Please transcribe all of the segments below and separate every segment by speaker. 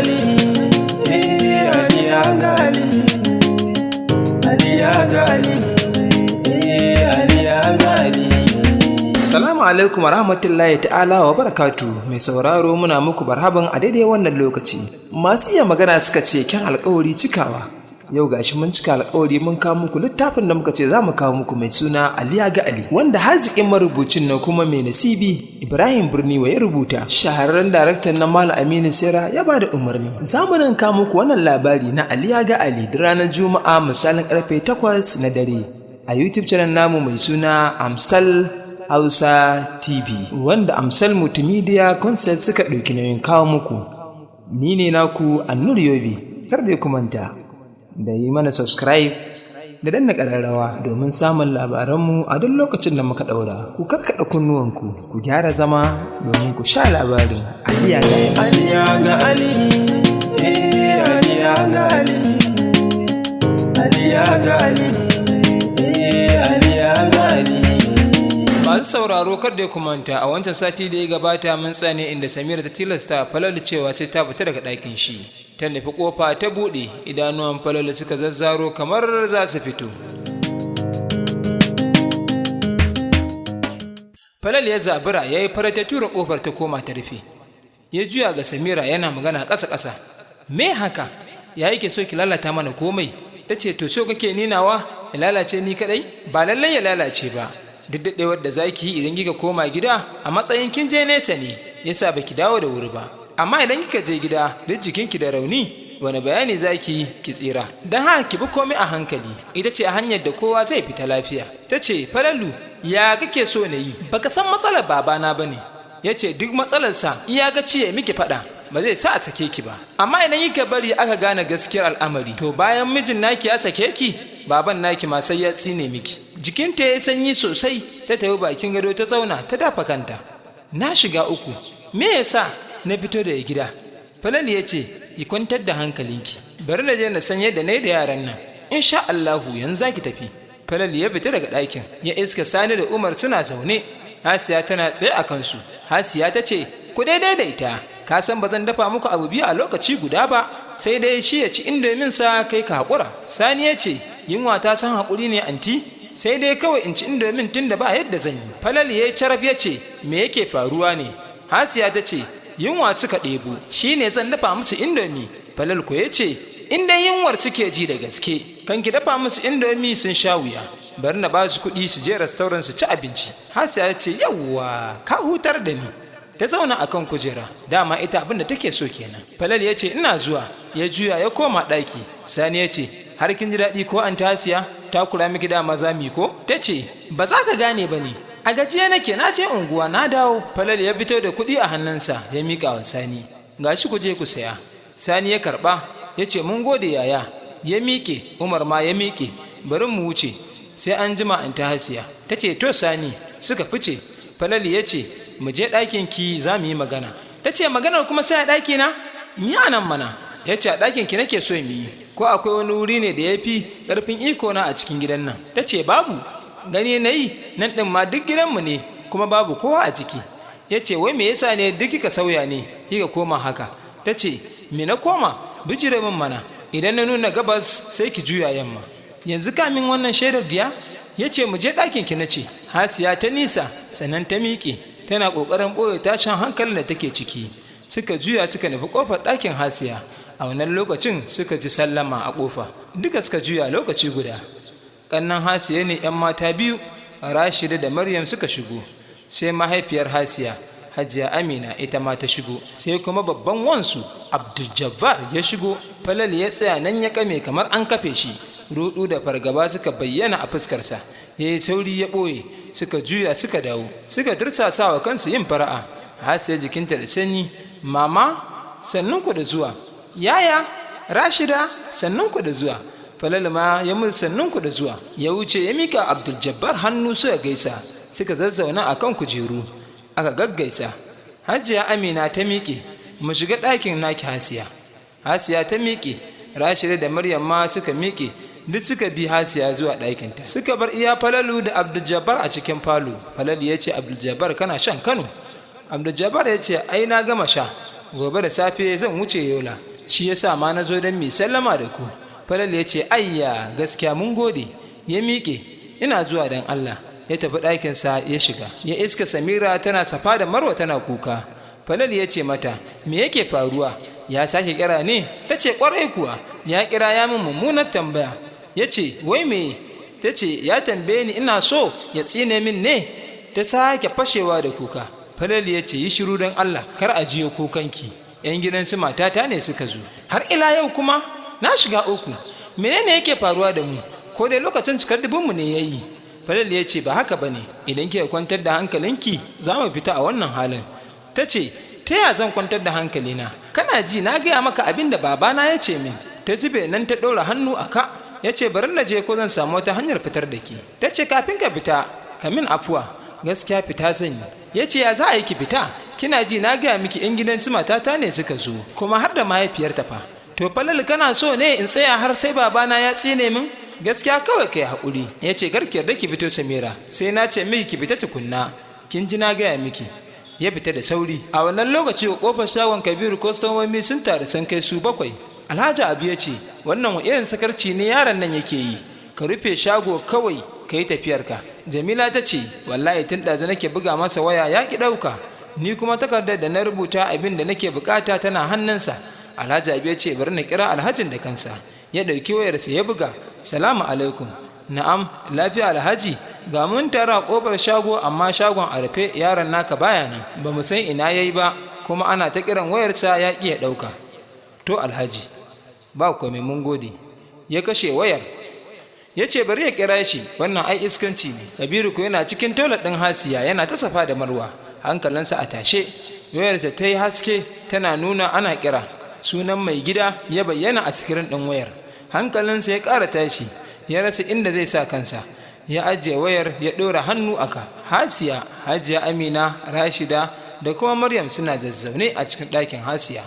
Speaker 1: Ali, eh Ali ya ga Ali, Ali ya ga Ali, eh Ali ya ga Ali.
Speaker 2: Salamu alaikum rahmatullahi ta'ala wa barakatu mai sauraro, muna muku barhaban a daidai wannan lokaci. Masu iya magana suka ce kyan alkawari cikawa. Yau gashi mun cika alkawari, mun kawo muku littafin da muka ce za mu kawo muku mai suna Ali ya ga Ali, wanda haziƙin marubucin na kuma mai nasibi Ibrahim Birniwa ya rubuta. Shahararren daraktan na Malam Aminu Sera ya ba da umarni. Za mu nan kawo muku wannan labari na Ali ya ga Ali duk ranar Juma'a misalin karfe 8 na dare a YouTube channel namu mai suna Amsal Hausa TV, wanda Amsal Multimedia Concept suka ɗauki nauyin kawo muku. Ni ne naku Annur Yobi, kar da ku manta da yi mana subscribe da danna ƙararrawa domin samun labaranmu a duk lokacin da muka ɗaura. Ku karkaɗa kunnuwanku, ku gyara zama domin ku sha labarin Ali ya ga
Speaker 1: Ali ya ga Ali, eh Ali ya ga Ali, Ali ya ga Ali, eh Ali ya ga Ali.
Speaker 2: Masu sauraro, kar da ku manta, a wancan sati da ya gabata mun tsane inda Samira ta tilasta Falalu cewa sai ta fita daga ɗakin shi. Ta nufi ƙofa ta buɗe, idanuwan Falalu suka zazzaro kamar za su fito. Falal ya zabura ya yi fara ta tura ƙofar ta koma ta rufe. Ya juya ga Samira yana magana ƙasa-ƙasa. "Me haka? Ya yake so ki lalata mana komai?" Ta ce, "To, so kake ninawa ya lalace ni kaɗai? Ba lallai ya lalace ba. Duk daɗewar da za ki yi idan kika koma gida a matsayin kin je nesa ne yasa baki dawo da wuri ba. Amma idan kika je gida duk jikinki da rauni, wani bayani za ki yi ki tsira? Don haka ki bi komai a hankali, ita ce hanyar da kowa zai fita lafiya." Ta ce, "Falalu, ya kake so na yi? Baka san matsalar babana ba ne." Ya ce, "Duk matsalarsa, iyakaci ya miki faɗa ba zai sa a sake ki ba. Amma idan kika bari aka gane gaskiyar al'amari, to bayan mijin naki ya sake ki, baban naki ma sai ya tsine miki." Jikinta ya sanyi sosai, ta tafi bakin gado ta zauna ta dafa kanta. "Na shiga uku, me yasa na fito daga gida?" Falal ya ce, "Ki kwantar da hankalinki, bari na je na san yadda na yi da yaran nan. Insha Allahu yanzu zaki tafi." Falal ya fita daga ɗakin ya iska Sani da Umar suna zaune, Hasiya tana tsaye a kansu. Hasiya ta ce, "Ku dai daidaita, ka san ba zan dafa muku abu biyu a lokaci guda ba, sai dai shi ya ci indomin sa, kai ka haƙura." Sani ya ce, "Yunwa ta san haƙuri ne, anti? Sai dai kawai in ci indomin tun da ba yadda zan yi." Falal ya yi caraf ya ce, "Me yake faruwa ne?" Hasiya ta ce, "Yunwa suka ɗebo, shi ne zan dafa musu indomi." Falal ko ya ce, "In dai yunwar suke ji da gaske, kan ki dafa musu indomi sun sha wuya. Bari na ba su kuɗi su je restaurant su ci abinci." Hasiya ya ce, "Yawwa, ka hutar da ni." Ta zauna a kan kujera, dama ita abin da take so kenan. Falal ya ce, "Ina zuwa." Ya juya ya koma ɗaki. Sani ya ce, "Har kin ji daɗi ko an tasiya ta kula miki? Dama za mu yi ko?" Ta ce, "Ba za ka gane ba ne, a gajiya nake, na je unguwa na dawo." Falal ya fito da kuɗi a hannunsa ya miƙa wa Sani. "Gashi, ku je ku saya." Sani ya karɓa ya ce, "Mun gode, yaya." Ya miƙe, Umar ma ya miƙe. "Bari mu wuce, sai an jima, an ta Hasiya." Ta ce, "To, Sani." Suka fice. Falal ya ce, "Mu je ɗakin ki, za mu yi magana." Ta ce, "Maganar kuma sai a ɗaki na? Ni a nan mana." Ya ce, "A ɗakin ki nake so mu yi, ko akwai wani wuri ne da ya fi ƙarfin iko na a cikin gidan nan?" Ta ce, "Babu, gani na yi nan ɗin ma duk gidanmu ne, kuma babu kowa a ciki." Ya ce, "Wai me yasa ne duk kika sauya ne kika koma haka?" Ta ce, "Me na koma? Bijire min mana, idan na nuna gabas sai ki juya yamma. Yanzu kamin wannan shaidar diya." Ya ce, "Mu je ɗakin ki na ce." Hasiya ta nisa, sannan ta miƙe tana ƙoƙarin ɓoye tashin hankalin da take ciki. Suka juya suka nufi ƙofar ɗakin Hasiya. A wannan lokacin suka ji sallama a ƙofa. Duka suka juya lokaci guda. Ƙannan Hasiya ne 'yan mata biyu, Rashida da Maryam, suka shigo. Sai mahaifiyar Hasiya, Hajiya Amina, ita ma ta shigo. Sai kuma babban wansu Abdul Jabbar ya shigo. Falal ya tsaya nan ya kame kamar an kafe shi. Rudu da fargaba suka bayyana a fuskarsa. Ya yi sauri ya ɓoye. Suka juya suka dawo, suka tursasa wa kansu yin fara'a. Hasiya jikinta da sanyi. "Mama, sannunku da zuwa. Yaya Rashida, sannunku da zuwa." Falal ma ya mun sannunku da zuwa. Ya wuce ya mika Abdul Jabbar hannu, suka gaisa, suka zazzauna a kan kujeru, aka gaggaisa. Hajiya Amina ta miƙe. "Mu shiga ɗakin naki, Hasiya." Hasiya ta miƙe, Rashida da Maryam ma suka miƙe, duk suka bi Hasiya zuwa ɗakinta. Suka bar iya Falalu da Abdul Jabbar a cikin falo. Falalu ya ce, "Abdul Jabbar, kana shan Kano?" Abdul Jabbar ya ce, "Ai na gama sha, gobe da safe zan wuce Yola." Shi yasa ma na zo don mai sallama da ku. Falal ya ce, ayya, gaskiya mun gode. Ya miƙe, ina zuwa don Allah. Ya tafi ɗakinsa ya shiga. Ya iska Samira tana Safa da Marwa tana kuka. Falal ya ce mata, me yake faruwa? Ya sake kira ne? Ta ce, kwarai kuwa, ya kira ya min mummunar tambaya. Ya ce, wai me? Ta ce, ya tambaye ni ina so ya tsine min ne? Ta sake fashewa da kuka. Falal ya ce, yi shiru don Allah, kar a jiyo kukanki. Yan gidan su matata ne suka zo. Har ila yau kuma na shiga uku. Menene yake faruwa da mu? Ko dai lokacin cikar dubinmu ne yayi? Falal ya ce, ba haka bane. Idan kika kwantar da hankalinki, za mu fita a wannan halin. Ta ce, ta ya zan kwantar da hankalina? Kana ji na gaya maka abin da babana ya ce min. Ta zube nan ta ɗora hannu a ka. Ya ce, bari na je ko zan samu wata hanyar fitar da ke. Ta ce, kafin ka fita, ka min afuwa. Gaskiya fita zan yi. Ya ce, ya za a yi ki fita? Kina ji na gaya miki yan gidan su matata ne suka zo, kuma har da mahaifiyarta fa. To Falal, kana so ne in tsaya har sai babana ya tsine min? Gaskiya kawai kai haƙuri. Ya ce, kar ki yarda ki fito, Samira, sai na ce miki ki fita tukunna. Kin ji na gaya miki. Ya fita da sauri. A wannan lokaci, kofar shagon Kabiru kwastomomi sun taru, sun kai su 7. Alhaji Abu ya ce, wannan wa irin sakarci ne yaron nan yake yi? Ka rufe shago kawai ka yi tafiyarka. Jamila ta ce, wallahi tun ɗazu nake buga masa waya, ya ki ɗauka. Ni kuma takardar da na rubuta abin da nake bukata tana hannunsa. Alhaji Abu ya ce, bari na kira alhajin da kansa. Ya ɗauki wayarsa ya buga. Salamu alaikum. Na'am, lafiya Alhaji? Ga mun tara a kofar shago, amma shagon a rufe, yaron naka baya nan, ba mu san ina yayi ba, kuma ana ta kiran wayarsa ya ƙi ya ɗauka. To Alhaji, ba komai, mun gode. Ya kashe wayar. Ya ce bari ya kira shi, wannan ai iskanci ne. Kabiru ko yana cikin toilet ɗin Hasiya, yana ta Safa da Marwa, hankalinsa a tashe. Wayarsa ta yi haske tana nuna ana kira. Sunan mai gida ya bayyana a screen ɗin wayar. Hankalinsa ya ƙara tashi, ya rasa inda zai sa kansa. Ya ajiye wayar, ya ɗora hannu aka. Hasiya, Hajiya Amina, Rashida da kuma Maryam suna zazzaune a cikin ɗakin Hasiya.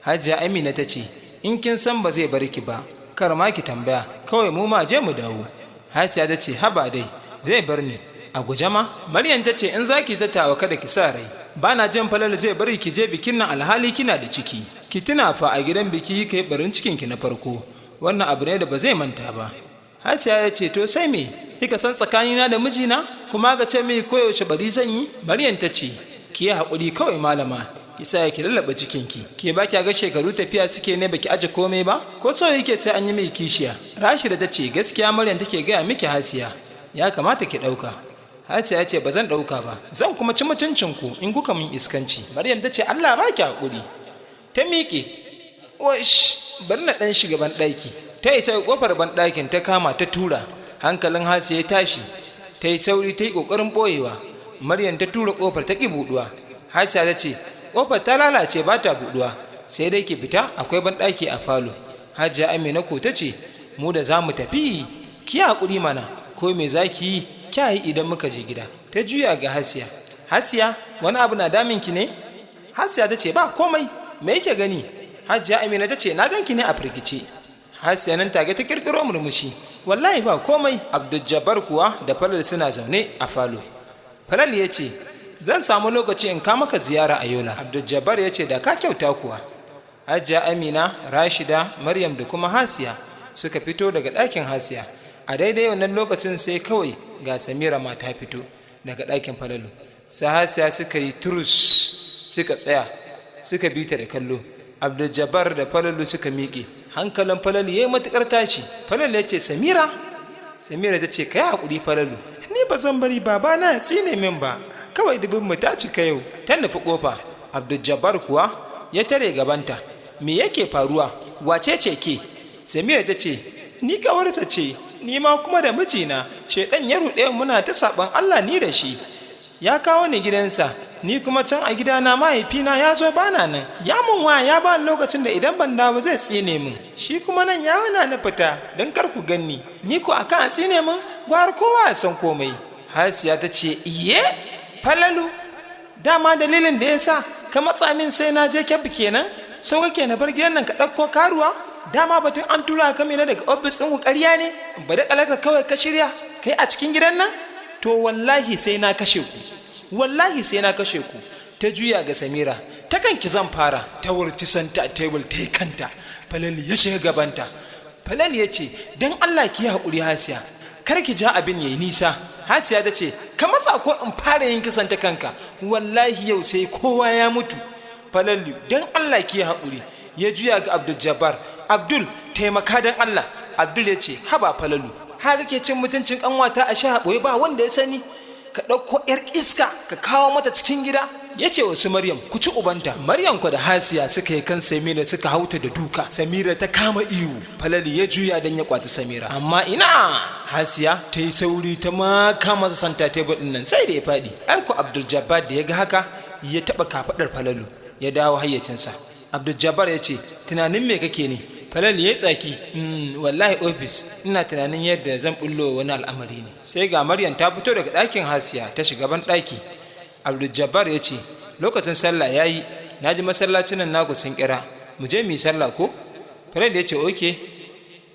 Speaker 2: Hajiya Amina ta ce, in kin san ba zai bar ki ba, kar ma ki tambaya, kawai mu ma je mu dawo. Hasiya ta ce, haba dai, zai bar ni a guje ma. Maryam ta ce, in za ki zatawa kada ki sa rai, ba na jin Falal zai bari ki je bikin nan alhali kina da ciki. Ki tuna fa, a gidan biki kai barin cikin ki na farko, wannan abu ne da ba zai manta ba. Hasiya ya ce, to sai me? Kika san tsakanina da mijina kuma ga ce mai koyaushe bari zan yi. Maryam ta ce, ki yi haƙuri kawai malama, ki sa ki lallaba cikinki. Ke ba kya ga shekaru tafiya suke ne, baki aje komai ba? Ko so yake sai an yi mai kishiya? Rashida ta ce, gaskiya Maryam take gaya miki Hasiya, ya kamata ki ɗauka. Hasiya ya ce, ba zan ɗauka ba, zan kuma ci mutuncinku in kuka min iskanci. Maryam ta ce, Allah ba ki haƙuri. Ta miƙe, wash, bari na ɗan shiga banɗaki. Ta isa ƙofar banɗakin, ta kama ta tura. Hankalin Hasiya ya tashi, ta yi sauri ta yi ƙoƙarin ɓoyewa. Maryam ta tura ƙofar, ta ƙi buɗuwa. Hasiya ta ce, ƙofar ta lalace, ba ta buɗuwa, sai dai ki fita, akwai banɗaki a falo. Hajiya Amina ko ta ce, mu da za mu tafi, ki haƙuri mana, ko me za ki yi kya yi idan muka je gida. Ta juya ga Hasiya, Hasiya, wani abu na damin ki ne? Hasiya ta ce, ba komai, me yake gani? Hajiya Amina ta ce, na ganki ne a firgice. Hasiya nan take ta kirkiro murmushi, wallahi ba komai. Abdul kuwa da Falal suna zaune a falo. Falal ya ce, zan samu lokaci in kama maka ziyara a Yola. Abdul ya ce, da ka kyauta kuwa. Hajiya Amina, Rashida, Maryam da kuma Hasiya suka fito daga ɗakin Hasiya. A daidai wannan lokacin sai kawai ga Samira ma ta fito daga ɗakin Falalu. Sai Hasiya suka yi turus, suka tsaya suka bi ta da kallo. Abdul da Falalu suka miƙe. Hankalin Falalu ya yi matuƙar tashi. Falalu ya ce, Samira. Samira ta ce, ka yi haƙuri Falalu, ni ba zan bari babana ya tsine min ba, kawai dubin mu ta cika yau. Ta nufi ƙofa. Abdul kuwa ya tare gabanta. Me yake faruwa? Wace ce ke? Samira ta ce, ni kawarsa ce, ni ma kuma da mijina shaidan ya ruɗe, muna ta saɓan Allah ni da shi. Ya kawo ni gidansa, ni kuma can a gidana mahaifina ya zo bana nan, ya mun waya, ya ba lokacin da idan ban dawo zai tsine min. Shi kuma nan ya hana ni fita don kar ku ganni. Ni ko akan a tsine min, gwara kowa ya san komai. Hasiya ta ce, iye Falalu, dama dalilin da ya sa ka matsa min sai na je Kebbi kenan? Sau kake na bar gidan nan ka ɗauko karuwa? Dama batun an tura ka mena daga ofis ɗin ku ƙarya ne? Ba da ƙalaka kawai ka shirya kai a cikin gidan nan? To wallahi sai na kashe ku, wallahi sai na kashe ku. Ta juya ga Samira, Ta kanki zan fara. Ta wurti santa a tebul ta yi kanta. Falalu ya shiga gabanta. Falalu ya ce, don Allah ki yi haƙuri Hasiya, kar ki ja abin yayi nisa. Hasiya ta ce, ka matsa ko in fara yin kisan ta kanka, wallahi yau sai kowa ya mutu. Falalu, don Allah ki yi haƙuri. Ya juya ga Abdul Jabbar, Abdul taimaka don Allah. Abdul ya ce, haba Falalu, haka ke cin mutuncin kanwata a sha ɓoye ba wanda ya sani, ka ɗauko 'yar iska ka kawo mata cikin gida. Ya ce wasu Maryam, ku ci ubanta. Maryam ku da Hasiya suka yi kan Samira suka hauta da duka. Samira ta kama ihu. Falalu ya juya don ya kwaci Samira, amma ina, Hasiya ta yi sauri ta maka masa santa tebur ɗin nan sai da ya faɗi. Aiko Abdul Jabbar da ya ga haka ya taɓa kafaɗar Falalu ya dawo hayyacinsa. Abdul Jabbar ya ce, tunanin me kake ne? Falal ya tsaki, wallahi ofis ina tunanin yadda zan bullo wani al'amari ne. Sai ga Maryam ta fito daga ɗakin Hasiya ta shiga ban ɗaki. Abdul Jabbar ya ce, lokacin sallah ya yi, na ji masallacin nan naku sun kira, mu je mu yi sallah ko? Falal ya ce, oke,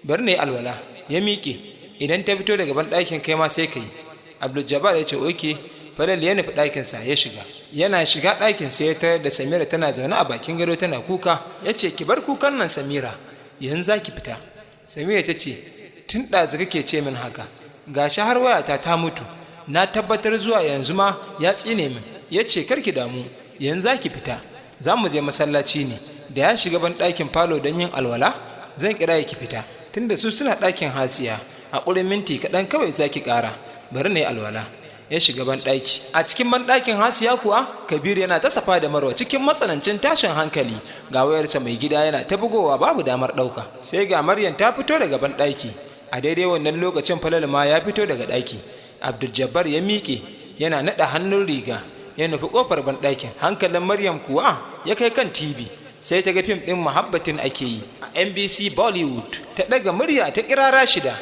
Speaker 2: bari na yi alwala. Ya miƙe, idan ta fito daga ban ɗakin kai ma sai ka yi. Abdul Jabbar ya ce, oke. Falal ya nufi ɗakinsa ya shiga. Yana shiga ɗakin sai ya tarar da Samira tana zaune a bakin gado tana kuka. Ya ce, ki bar kukan nan Samira, yanzu za ki fita. Samira ta ce, tun ɗazu kake ce min haka, gashi har wayata ta mutu, na tabbatar zuwa yanzu ma ya tsine min. Ya ce, kar ki damu, yanzu za ki fita, za mu je masallaci ne. Da ya shiga ban ɗakin falo don yin alwala, zan kira ki fita. Tunda su suna ɗakin Hasiya, a ƙurin minti kaɗan kawai za ki ƙara, bari na yi alwala. Ya shiga banɗaki. A cikin banɗakin Hasiya kuwa, Kabiru yana ta safa da Marwa cikin matsanancin tashin hankali. Ga wayarsa mai gida yana ta bugowa babu damar ɗauka. Sai ga Maryam ta fito daga banɗaki. A daidai wannan lokacin Falalu ma ya fito daga ɗaki. Abdul Jabbar ya miƙe yana naɗa hannun riga ya nufi ƙofar banɗakin. Hankalin Maryam kuwa ya kai kan TV. Sai ta ga fim ɗin Muhabbatin ake yi a NBC Bollywood. Ta ɗaga murya ta kira Rashida.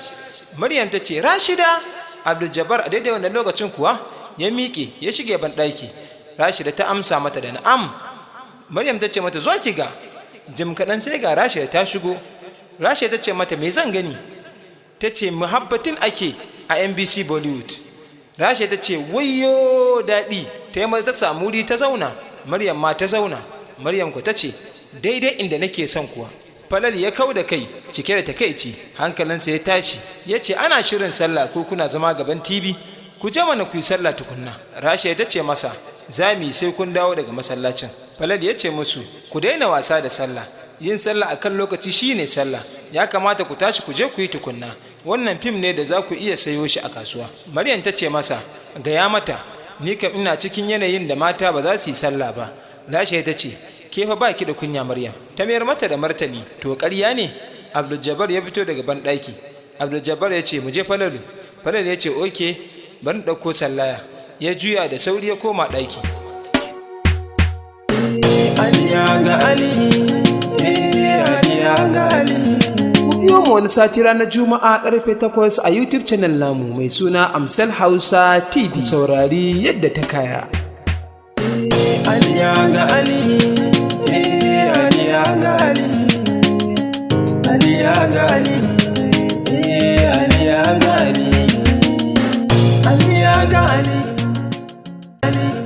Speaker 2: Maryam ta ce, Rashida! Abdul Jabbar a daidai wannan lokacin kuwa ya miƙe ya shige banɗaki. Rashida ta amsa mata da na'am. Maryam ta ce mata, zo ki ga. Jim kaɗan sai ga Rashida ta shigo. Rashida ta ce mata, me zan gani? Ta ce, Muhabbatin ake a NBC Bollywood. Rashida ta ce, wayyo daɗi. Ta yi mata ta samu wuri ta zauna. Maryam ma ta zauna. Maryam ku ta ce, daidai inda nake son kuwa. Falal ya kau da kai cike da takaici, hankalinsa ya tashi, ya ce, ana shirin sallah ko kuna zama gaban TV? Ku je mana ku yi sallah tukunna. Rasha ta ce masa, za mu yi sai kun dawo daga masallacin. Falal ya ce musu, ku daina wasa da sallah, yin sallah a kan lokaci shine sallah, ya kamata ku tashi ku je ku yi tukunna, wannan fim ne da za ku iya sayo shi a kasuwa. Maryam ta ce masa, gaya mata, ni kam ina cikin yanayin da mata ba za su yi sallah ba. Rasha ta ce, ke fa baki da kunya Maryam. Ta mayar mata da martani, to ƙarya ne. Abdul Jabbar ya fito daga banɗaki. Abdul Jabbar ya ce, mu je Falalu. Falalu ya ce, oke, bari in ɗauko sallaya. Ya juya da sauri ya koma ɗaki.
Speaker 1: Ali ya ga Ali, Ali ya ga Ali.
Speaker 2: Ku biyo mu wani sati ranar Juma'a karfe 8 a YouTube channel namu mai suna Amsal Hausa TV. Saurari yadda ta kaya.
Speaker 1: Ali ya ga Ali, Ali ya ga Ali. Ali ya ga Ali, Ali ya ga Ali. Ali ya ga Ali. Ali.